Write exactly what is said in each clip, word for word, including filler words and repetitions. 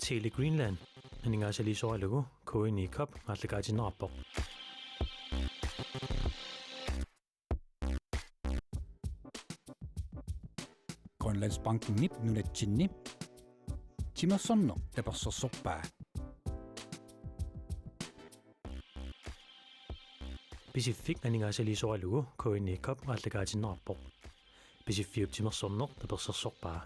Tele Greenland aningaasaliisoralugu K N I Cup aallakaatinneqarpoq. Grønlandsbankenip nunatsinni timersorneq tapersersorpaa. Pisiffik aningaasaliisoralugu K N I Cup aallakaatinneqarpoq. Pisiffiup timersorneq tapersersorpaa.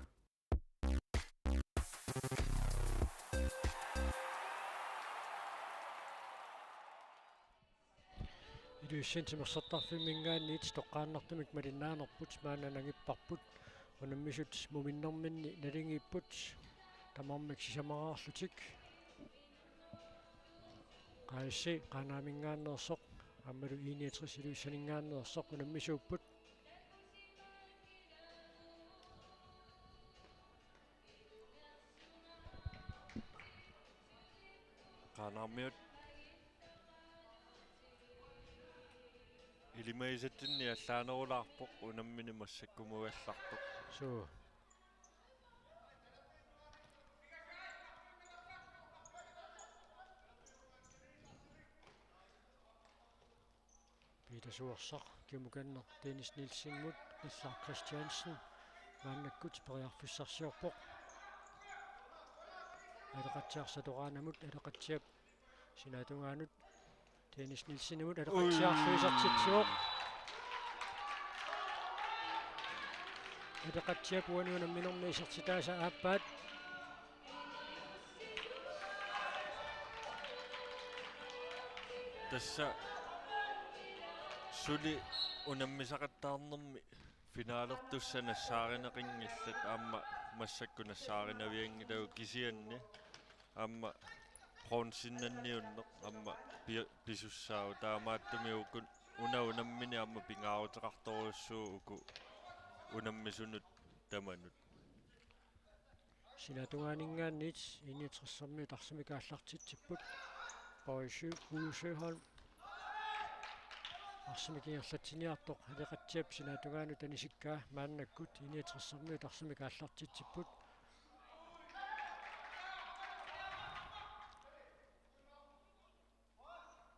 Ilulissani timersortarfimminngaanniit toqqaannartumik malinnaanerput maanna nangipparput, unammisut muminnerminni naligiipput tamarmik sisamaraarlutik. Q S C Qaanaaminngaanneersoq aammalu I niogtres Ilulissaninngaanneersoq unammisuupput. Qaanaarmiut ilimagisatsinni allaanerulaarpoq, unammini massakkumugallartoq. Suu. Peter Suersaq kimukanneq Dennis Nielsenimut, Qillaq Christiansen maannakkut periarfissarsiorpoq. Aleqatsiarsaq Toraanamut, Aleqatsiap sinaatungaanut Dennis Nielsenimut, Aleqatsiarlu isertitsivoq. Aleqatsiap uani unamminermi isertitaasa aappaat. Tassa suli unammisaqattaarnermi finalertussat nassaarineqanngillat, aamma massakkut nassaarinavianngilagut, kisianni aamma bronzennanniunneq aamma pi-, pisussaavoq, taamaattumik uku una unammini aamma pingaaruteqartorujussuuvoq uku unammisunut tamanut. Sinaatungaaninngaanniit I niogtressermiut arsamik aallartitsipput. Bøje Høegh-, Høegh Søholm arsamik ingerlatsiniartoq Aleqatsiap sinaatungaanut anisikkaa maannakkut I niogtressermiut arsamik aallartitsipput.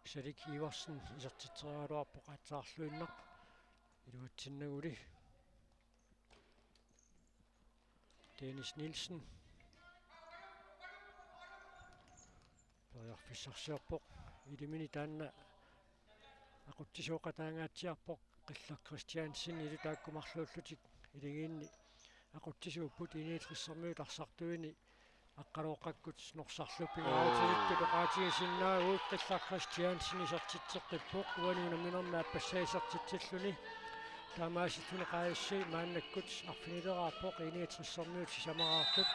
Salik Iversen isertitseriaraluarpoq aatsaarluinnaq iluatsinnaguli. Dennis Nielsen periarfissarsiorpoq. Ilimini taanna aqutsisooqataangaatsiarpoq. Qillaq Christiansen ilu taakku marluullutik iligiinni aqutsisuupput. I niogtressermiut arsartuini Aqqalooqqakkut norsarlu pingaarutilittut oqaatigisinnaavugut. Qillaq Christiansen isertitseqqippoq uani unamminermi aappassaa isertitsilluni. Taamaasilluni Q S C maannakkut arfinileraarpoq, I niogtressermiut sisamaraartut.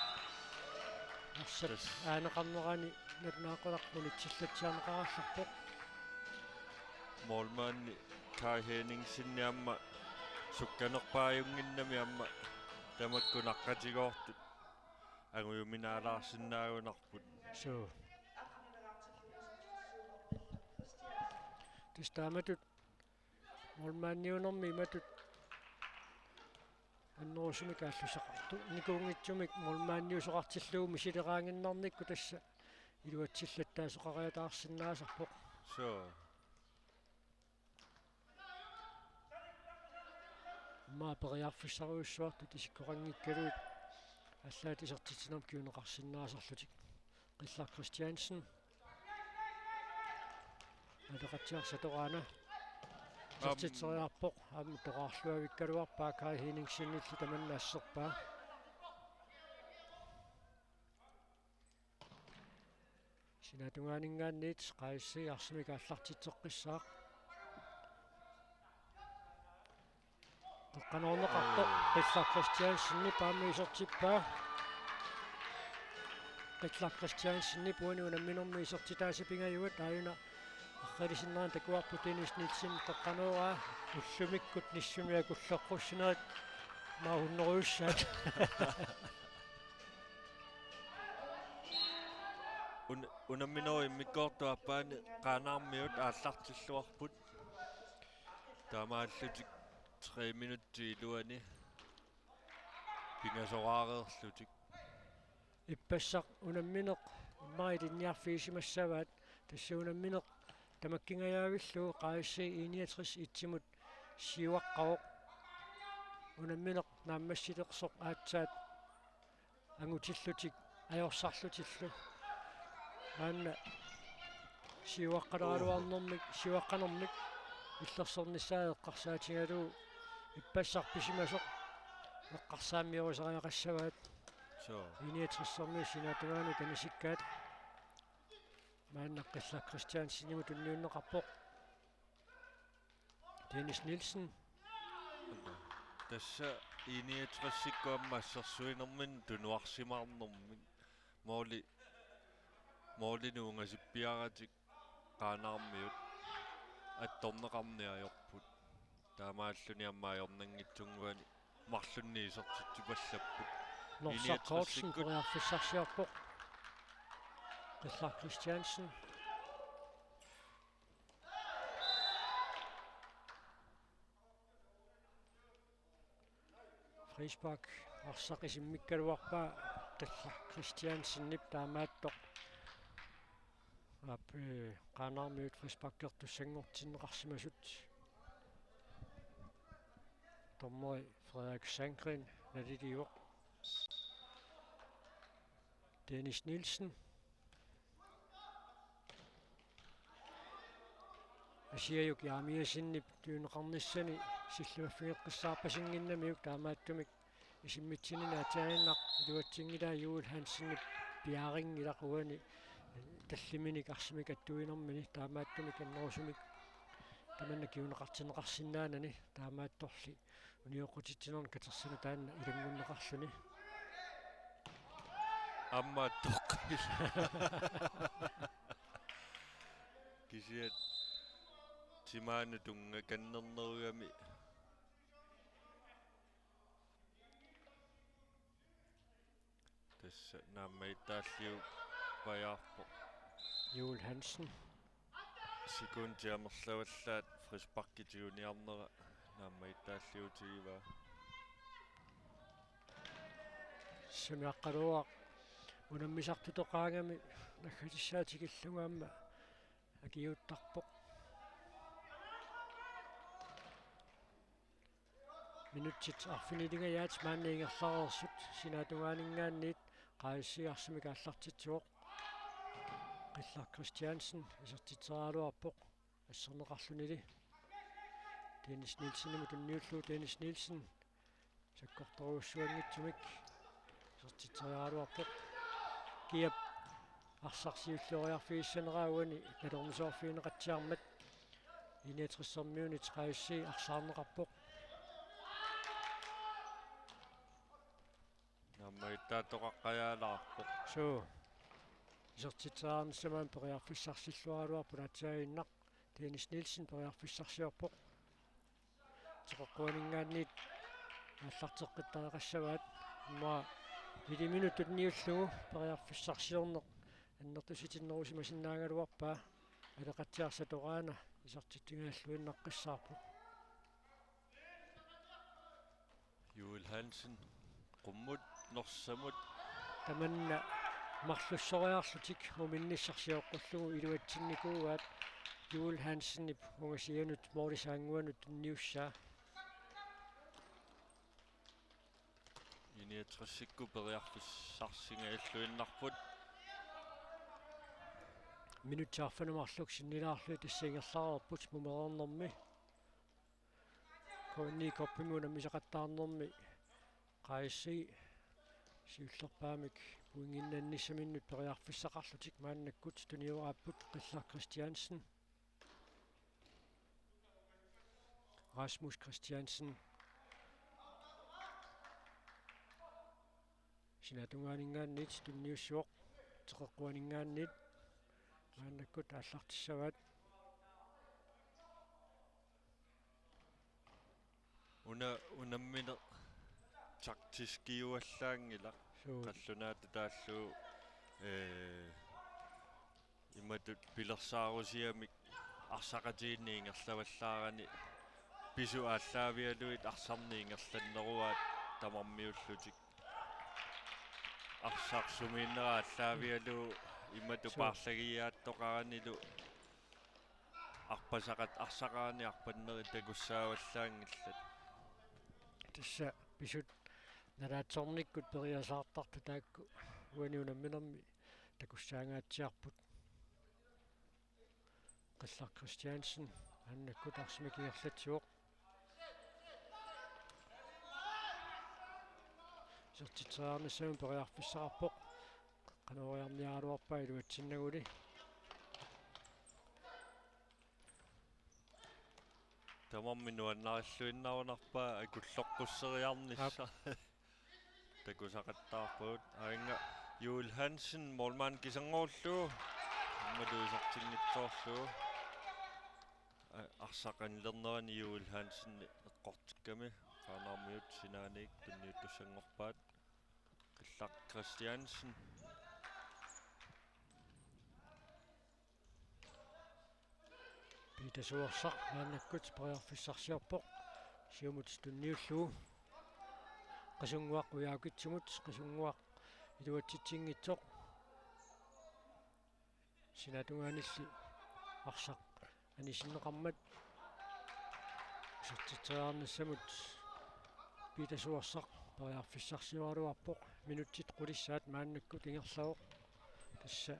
Arsaq aaneqarnerani nalunaaqutaq unitsillatsiarneqarallarpoq. Målmandi Kai Henningsen aamma sukkanerpaajunnginnami aamma tamakku naqqatigoortut angujuminaalaarsinaajunarput. Suu. Tassa taamatut målmandiunermi imatut annerusumik aallussaqartunikuunngitsumik målmandiusoqartillugu misileraannginnarnikkut tassa iluatsillattaasoqariataarsinnaasarpoq. Suu. Aamma periarfissarujussuartut isikkoqanngikkaluit allaat isertitsinermut kinguneqarsinnaasarlutik. Qillaq Christiansen. Aleqatsiarsaq Toraana isertitseriarpoq, aamma toraarluavikkaluarpaa Kai Henningsenillu tamanna asserpaa. Sinaatungaaninngaanniit Q S C arsamik aallartitseqqissaaq. Qeqqanoorneqartoq Qillaq Christiansenip aamma isertippaa. Qillaq Christiansenip uani unamminermi isertitaasa pingajuat, aajuna arrilisinnerani takuarput Dennis Nielsen qeqqanooraa, ullumikkut nissumik akulleqqussinerit maahunnerujussaat. Un-, unamminerup immikkoortup aappaani Qaanaarmiut aallartilluarput. Taamaallutik tre minutsit iluanni pingasoraareerlutik. Ippassaq unammineq immaqa ilinniarfigisimassavaat, tassa unammineq tamakkingajaavillugu Q S C I niogtres etsimut siuaqqavoq. Unammineq naammassilersoq aatsaat angutillutik ajorsarlutillu. Maanna siuaqqaleraluarnermik, siuaqqanermik illersornissaa eqqarsaatigalugu ippassaq pisimasoq eqqarsaammiorusariaqassavaat. Suu. I niogtresermiut sinaata tungaanut anisikkaat. Maanna Qillaq Christiansenimut tunniunneqarpoq. Dennis Nielsen. Tassa I niogtresikkut aamma assersuinermini tunuarsimaarnermini. Måli-, målinut ungasippiaratik Qaanaarmiut attorneqarneq ajorput. Taamaalluni aamma ajornanngitsunnguanik marlunnik isertitsipallapput. Norsaq Kortsen I niogtresikkut periarfissarsiorpoq. Qillaq Christiansen. Frispark arsaq isimmikkaluarpaa Qillaq Christiansenip, taamaattoq aap, eh, Qaanaarmiut frisparkertussanngortinneqarsimasut. Dommeri Frederik Sandgren naliliivoq. Dennis Nielsen. Asiajuk Jeremiassenip tunineqarnissani sillimaffigeqqissaarpasinnginnamiuk, taamaattumik isimmitsinini aatsaannaq iluatsinngilaa. Juul Hansenip piarinngilaq uani talliminik arsamik attuinermini, taamaattumik annerusumik tamanna kinguneqartinneqarsinnaanani, taamaattorli unioqqutitsinerni katersaani taanna ilanngunneqarluni. Aamma toqqil. Kisianni timaanut tunngakannernerugami. Tassa naammagittaalliupajaarpoq. Juul Hansen. Sekundi amerlavallaat frisparki tiguniarnera naammagittaalliutigivaa. Samiaqqaluaq unammisartutoqaagami naggatissaa tikillugu aamma akiuuttarpoq. Minutsit arfinilingajaat maanna ingerlareersut, sinaata tungaaninngaanniit Q S C arsamik aallartitsivoq. Qillaq Christiansen isertitseriaraluarpoq asserneqarlunili. Dennis Nielsenimut tunniullugu Dennis Nielsen sakkortorujussuanngitsumik isertitseriaraluarpoq. Kiap arsaq siullioriarfigissaneraa uani nalornisoorfigineqatsiarmat. I niogtresermiunit Q S C arsaarneqarpoq. Naammagittaattoqaqqajaalaarpoq. Suu. Isertitseriarnissamut periarfissarsilluaraluarput aatsaaginnaq. Dennis Nielsen periarfissarsiorpoq. Teqeqquaninngaanniit aallarteqqittariaqassavaat. Immaqa iliminut tunniullugu periarfissarsiorneq annertusitinnerusimasinnaagaluarpaa. Aleqatsiarsaq Toraana isertitsingaalluinnaqqissaarpoq. Juul Hansen, qummut, norsamut. Tamanna marlussoriarlutik muminnissaq sioqqullugu iluatsinnikuuaat. Juul Hansenip ungasianut moorisaannguanut tunniussaa. I niogtresikkut periarfissarsingajalluinnarput. Minutsit arfineq-marluk sinnilaarlugit tassa ingerlareerput mumereernermi. K N I Cupimi unammisaqattaarnermi Q S C siullerpaamik pointinnannissaminnut periarfissaqarlutik maannakkut tunioraapput Qillaq Christiansen. Rasmus Christiansen. Sinaata tungaaninngaanniit tunniussivoq, teqeqquaninngaanniit maannakkut aallartissavaat. Una, unammineq taktiskiuallaanngilaq. Suu. Qallunaatut taallugu, ee, imatut pilersaarusiamik arsaqatigiinni ingerlavallaarani pisut aallaavigalugit arsarneq ingerlanneruaat tamarmiullutik. arsaq sumiinnera aallaavigalugu imatut Suu. paarlagiaattoqaranilu arpasaqat arsaqarani arpannerit takussaavallaanngillat. Tassa pisut nalaatsornikkut periasaartartut taakku uani unamminermi takussaangaatsiarput. Qillaq Christiansen maannakkut arsamik ingerlatsivoq. Isertitseriarnissamut periarfissaqarpoq. Qanoq iliorniaraluarpaa iluatsinnaguli. Tamarmik nuannarilluinnarunarpaa akulloqqusseriarnissaq. Aap. Takusaqattaarpagut. Aajuna Juul Hansen, målmand kiserngorlu. Aammalu isertinngitsoorlu. A-, arsaq anilernerani Juul Hansen eqqortikkami. Qaanaarmiut sinaaniit tunniuttussanngorpaat. Qillaq Christiansen. Peter Suersaq maannakkut periarfissarsiorpoq. Siumut tunniullugu. Qasunnguaq Ujaukitsimut, Qasunnguaq iluatsitsinngitsoq. Sinaatungaanilli arsaq anisinneqarmat. Isertitseriarnissamut Peter Suersaq periarfissarsioraluarpoq. Minutsit qulissaat maannakkut ingerlavoq. Tassa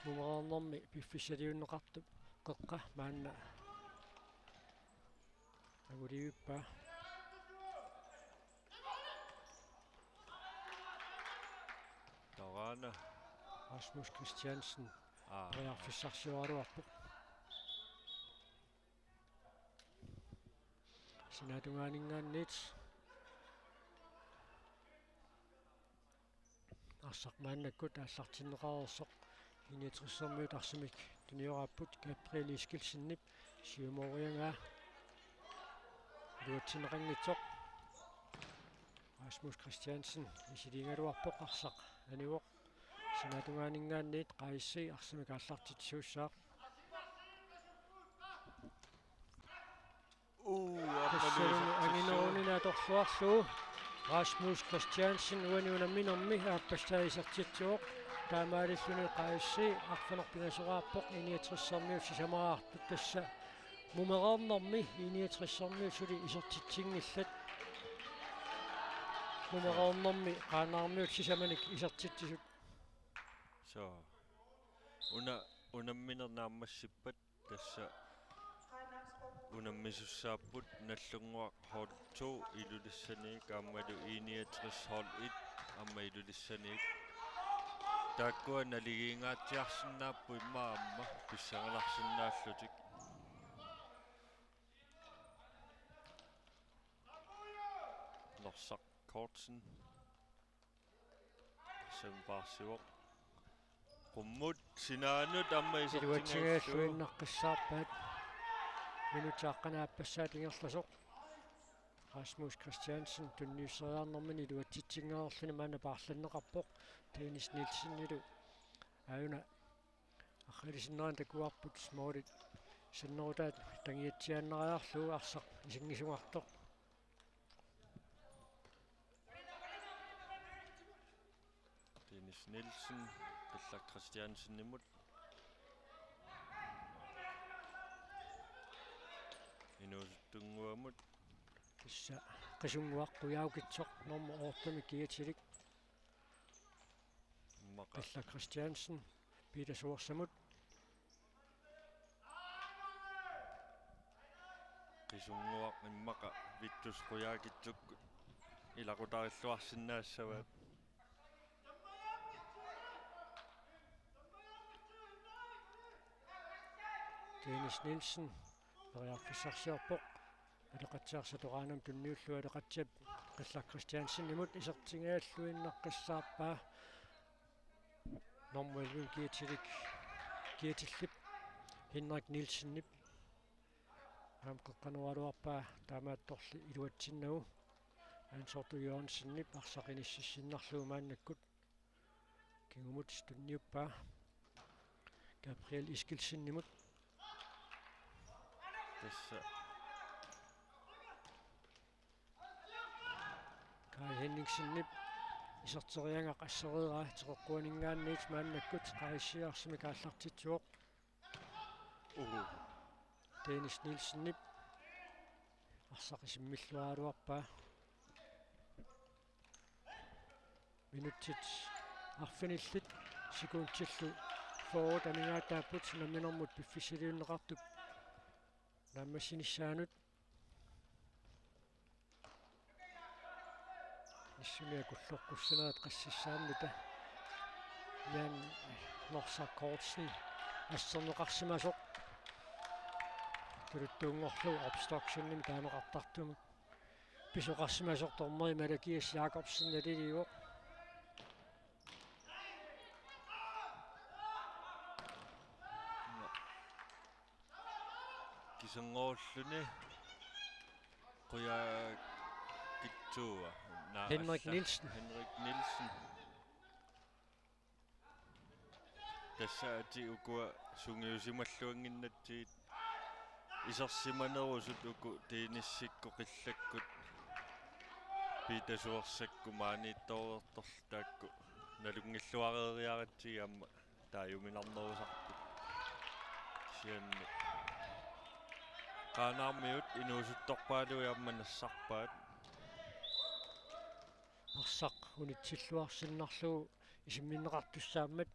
mumereernermi piffissaliunneqartup qeqqa maanna angulivippaa. Taraana. Rasmus Christiansen. Aa. Periarfissarsioraluarpoq. Sinaatungaaninngaanniit. Arsaq maannakkut aallartinneqareersoq. I niogtressermiut arsamik tunioraapput Gabriel Eskildsenip siumoriagaa. Iluatsinneqanngitsoq. Rasmus Christiansen isiliigaluarpoq arsaq anivoq. Sinaatungaaninngaanniit Q S C arsamik aallartitsisuussaaq. Uu, Tassalu aammalu angineruninni atorluarlugu Rasmus Christiansen uani unamminermi aappassaa isertitsivoq. Taamaalilluni Q S C arfineq-pingasoraarpoq I niogtressermiut sisamaraartut, tassa mumereernermi I niogtressermiut suli isertitsinngillat. Mumereernermi Qaanaarmiut sisamanik isertitsisut. Suu. Una unammineq naammassippat tassa unammisussaapput Nagdlunguaq hold to Ilulissaniit aammalu I niogtres hold et aamma Ilulissaniit. Taakkua naligiingaatsiarsinnaapput immaqa aamma pissanganarsinnaallutik. Norsaq Kortsen. Arsamik paarsivoq. Qummut sinaanut aamma isertingajallugu. Iluatsingajalluinnaqqissaarpaat. Minutsit aqqaneq-aappassaat ingerlasoq. Rasmus Christiansen tunniusseriarnermini iluatsitsingaarluni maanna paarlanneqarpoq. Dennis Nielsenilu aajuna arriilisinneranik takuarput, målit sannerutaat tangiatsiaannariarlugu arsaq isingisugartoq. Dennis Nielsen, Qillaq Christiansenimut. Inuusuttunnguamut. Tassa Qasunnguaq Qujaukitsoq nummer otte-mik kiatilik. Immaqa. Qillaq Christiansen, Peter Suersamut. Qasunnguaq immaqa Vittus Qujaukitsukkut ilaqutarilluarsinnaassavaat. Dennis Nielsen periarfissarsiorpoq. Aleqatsiarsaq Toraanamut tunniullugu Aleqatsiap Qillaq Christiansenimut isertingajalluinnaqqissaarpaa. Nummer elleve kiatilik, kiatillip Henrik Nielsenip. Aamma qeqqanooraluarpaa taamaattorli iluatsinnagu. Hans Otto Jørgensenip arsaq inississinnarlugu maannakkut. Kingumut tunniuppaa Gabriel Eskildsenimut. Tassa. Kai Henningsenip Iserteriagaq assereeraa teqeqquaninngaanniit maannakkut Q S C arsamik aallartitsivoq. Uhu. Dennis Nielsenip arsaq isimmilluaraluarpaa. Minutsit arfinillit sekundillu fyrre amigaataapput unamminermut piffissaliunneqartup naammassinissaanut. Nissumik akulloqqussanerat qassissaammita. Jan Norsaq Kortsen asserneqarsimasoq. Tuluttuunngorlugu obstruktionimik taaneqartartumut pisoqarsimasoq dommeri Malakias Jakobsen naliliivoq. Kiserngoorulluni qujaakitsuua. Naa, Henrik alla. Nielsen. Henrik Nielsen. Tassa atit ukua sungiusimalluannginnatsigit isersimanerusut uku Denisikkut qillakkut Piitasuersakkut maaniittoortorlu taakku nalunngilluareeriaratsigit aamma taajuminarnerusarput. Kisianni Qaanaarmiut inuusuttorpaaluit aamma nassarpaat. Arsaq unitsilluarsinnarlugu isimminneqartussaammat.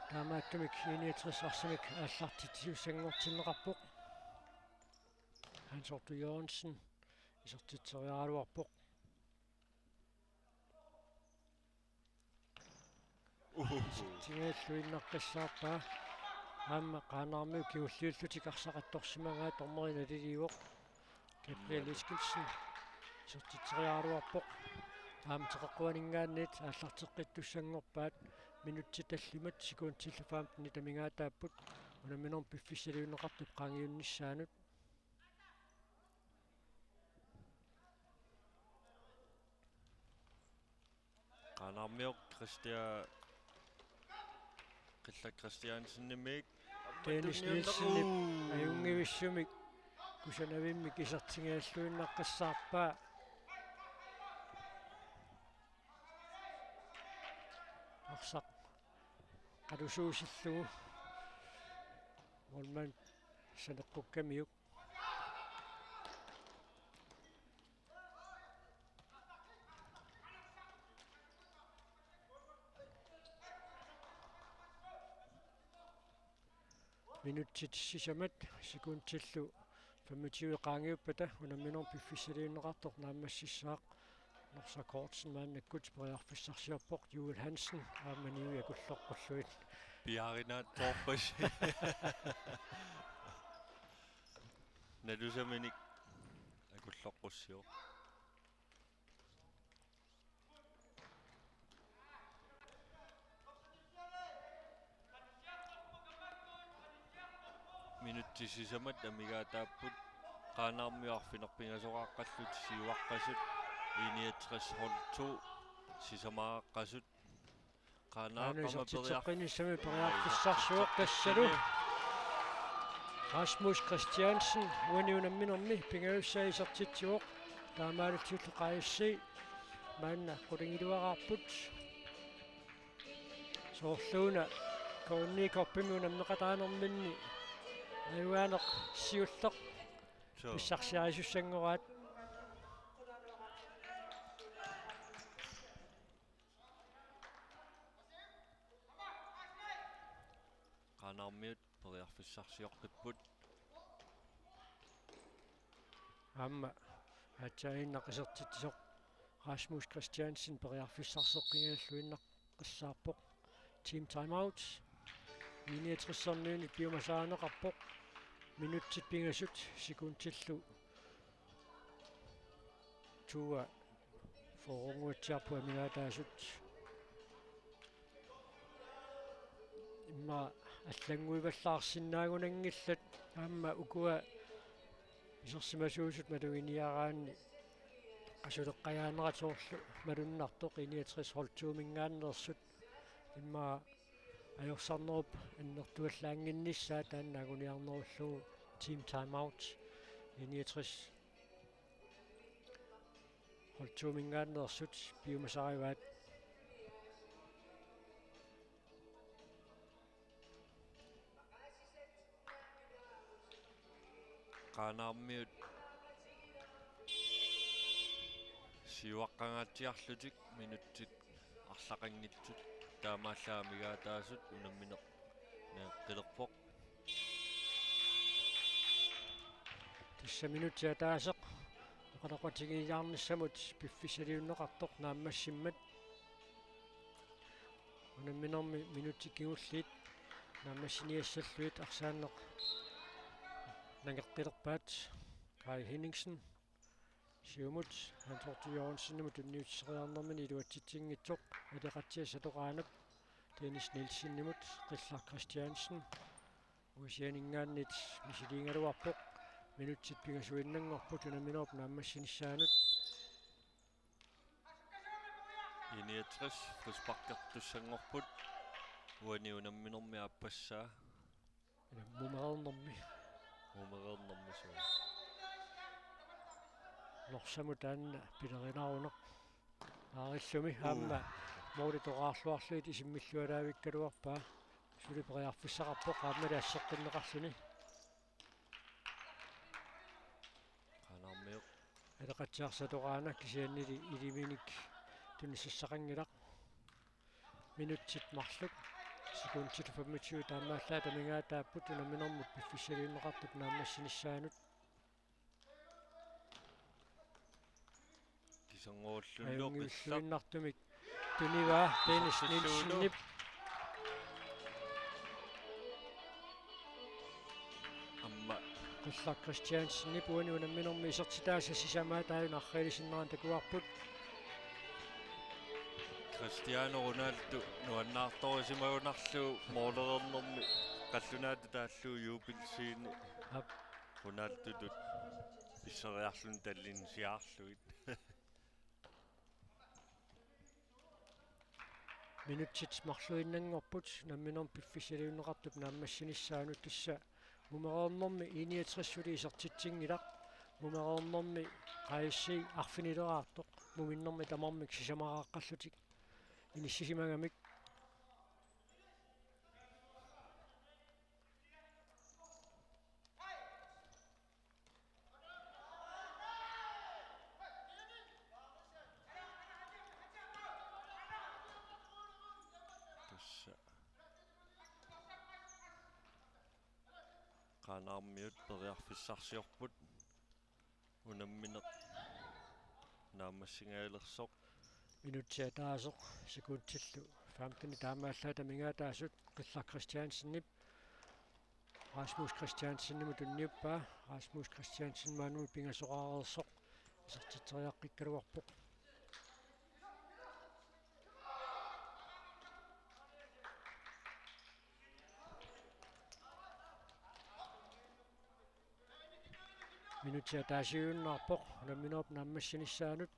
Taamaattumik I niogtres arsamik aallartitsissanngortinneqarpoq. Hans Otto Jørgensen isertitseriaraluarpoq. Uhuhu. Isertitseriaraluarpaa. Aamma Qaanaarmiut kingulliullutik arsaq attorsimagaat dommeri naliliivoq. Gabriel Eskildsen isertitseriaraluarpoq. Aamma teqeqquaninngaanniit aallarteqqittussanngorpaat. Minutsit tallimat sekundillu femtenit amigaataapput unamminermi piffissaliunneqartup qaangiunnissaanut. Qaanaarmiut Christia-, Qillaq Christiansenimit. Dennis Nielsenip ajunngivissumik kusanavimmik isertitseriaraluinnaqqissaarpaa. Arsaq qalusuusillugu. Målmand saneqqukkamiuk. Minutsit sisamat sekundillu femogtyve qaangiuppata unamminermi piffissaliunneqartoq naammassissaaq. Norsaq Kortsen maannakkut periarfissarsiorpoq, Juul Hansen aamma niui akulloqqullugit. Piaarinaatsoorpassi. Nalusaminik akulloqqussivoq. Minutsit sisamat amigaataapput. Qaanaarmiut arfineq-pingasoqaqqallutik siuaqqasut. I niogtres hold to sisamaaqqasut. Qaanaaq aamma isertitseqqinnissami periarfissarsivoq tassalu. Rasmus Christiansen uani unamminermi pingajussaa isertitsivoq. Taamaalillutillu Q S C maanna qulingiluaraarput. Soorluuna K N I Cupimi unammeqataanerminni ajugaaneq siulleq. Suu. Pissarsiarisussanngorpaat. Qaanaarmiut periarfissarsioqqipput. Aamma aatsaannguaq isertitsisoq Rasmus Christiansen periarfissarseqqinngigalluinnaqqissaarpoq. Team timeout. I niogtressermiunit piumasarineqarpoq. Minutsit pingasut sekundillu. Tua fyrrenguatsiarput amigaataasut. Immaqa allannguivallaarsinnaagunanngillat aamma ukua isersimasuusut maluginiaraanni qasuleqqajaanerat soorlu malunnartoq I niogtres hold to-minngaanneersut. Immaqa ajorsarnerup annertuallaannginnissaa taanna anguniarnerullugu team timeout. I niogtres Hold to-minngaanneersut piumasarivaat. Qaanaarmiut siuaqqangaatsiarlutik minutsit arlaqanngitsut taamaallaat amigaataasut unammineq naleqqilerpoq. Tassa minutsit ataaseq oqaloqatigiiaarnissamut piffissaliunneqartoq naammassimmat. Unamminermi minutsit kingulliit naammassiniassallugit arsaanneq nangeqqilerpaat. Kai Henningsen siumut Hans Otto Jørgensenimut tunniusseriarnermini iluatsitsinngitsoq, Aleqatsiassat Toqaanap, Dennis Nielsenimut Qillaq Christiansen. Uisianinngaanniit misiliigaluarpoq, minutsit pingasuinnanngorput unamminerup naammassinissaanut. I niogtres frisparkertussanngorput, uani unamminermi aappassaa. Ila mumereernermi. Mumereernermi suu. Norsamut taanna pilerinarunaq. Naarillumi aamma måli toqaarluarlugit isimmillualaavikkaluarpaa. Suli periarfissaqarpoq aammali asseqqinneqarluni. Qaanaarmiut. Aleqatsiassat Toqaanap kisiannili iliminik tunisassaqanngilaq. Minutsit marluk, sekundit femogtyve taamaallaat amigaataapput unamminermut piffissaliunneqartup naammassinissaanut. Kisanngorullunilu qillaq. Ajunngilluinnartumik tunivaa Dennis Nielsenip. Aamma Qillaq Christiansenip uani unamminermi isertitaasa sisamaat aajuna arriilisinnerani takuarput. Cristiano Ronaldo nuannaartorisimagunarlugu målereernermi qallunaatut taallugu jubelscene. Aap. Ronaldotut pisseriarluni tallinniarlugit. Minutsit marluinnanngorput unamminermi piffissaliunneqartup naammassinissaanut, tassa mumereernermi I niogtres suli isertitsinngilaq. Mumereernermi K S C arfinileraartoq, muminnermi tamarmik sisamaraaqqallutik inissisimagamik. Tassa Qaanaarmiut periarfissarsiorput unammineq naammassigajalersoq. Minutsit ataaseq, sekundillu femten taamaallaat amigaataasut, Qillaq Christiansenip Rasmus Christiansenimut tunniuppaa. Rasmus Christiansen maanumut pingasoqareersoq isertitseriaqqikkaluarpoq. Minutsit ataasiuinnarpoq unamminerup naammassinissaanut.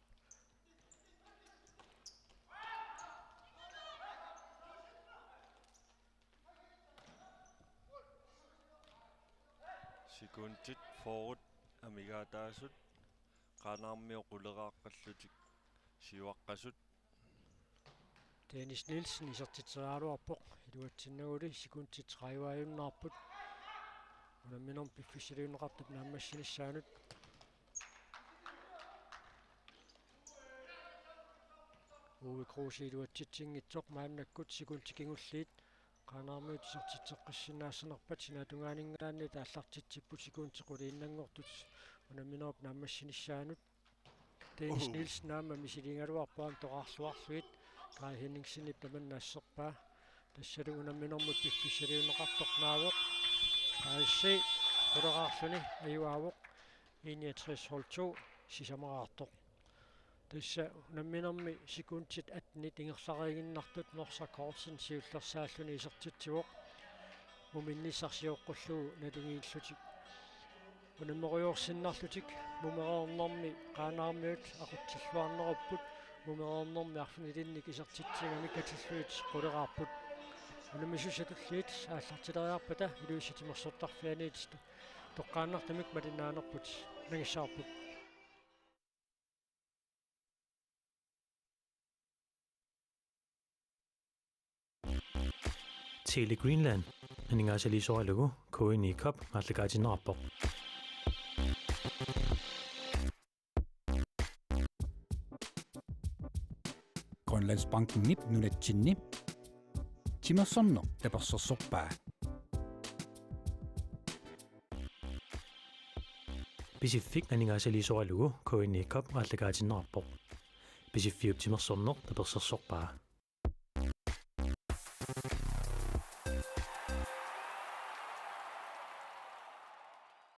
Sekundit fyrre amigaataasut, Qaanaarmiut quleraaqqallutik siuaqqasut. Dennis Nielsen isertitseriaraluarpoq, iluatsinnaguli sekundit tredive-iuinnarput unamminermi piffissaliunneqartup naammassinissaanut. Uwe Kruse iluatsitsinngitsoq, maannakkut sekundit kingulliit Qaanaarmiut isertitseqqissinnaassanerput, sinaatungaaninngaanniit aallartitsipput sekundit quliinnanngortut unamminerup naammassinissaanut. Dennis Uhu. Nielsen aamma misiliigaluarpoq aamma toqaarluarlugit, Kai Henningsenip tamanna asserpaa. Tassalu unamminermut piffissaliunneqartoq naavoq. K S C quleraarluni ajugaavoq. I niogtres hold to sisamaraartoq. Tassa unamminermi sekundit attenit ingerlareeriinnartut Norsaq Kortsen siullersaalluni isertitsivoq muminnissaq sioqqullugu naligiillutik. Unammerujoorsinnarlutik mumereernermi Qaanaarmiut aqutsilluarnerupput, mumereernermi arfinilinnik isertitsigamik katillugit quleraarput. Unammisut tulliit aallartileriarpata Ilulissat Timersortarfianiit toqqaannartumik malinnaanerput nangissavarput. Tele Greenland aningaasaliisoralugu K N I Cup aallakaatinneqarpoq. Grønlandsbankenip nunatsinni timersorneq tapersersorpaa. Pisiffik aningaasaliisoralugu K N I Cup aallakaatinneqarpoq. Pisiffiup timersorneq tapersersorpaa.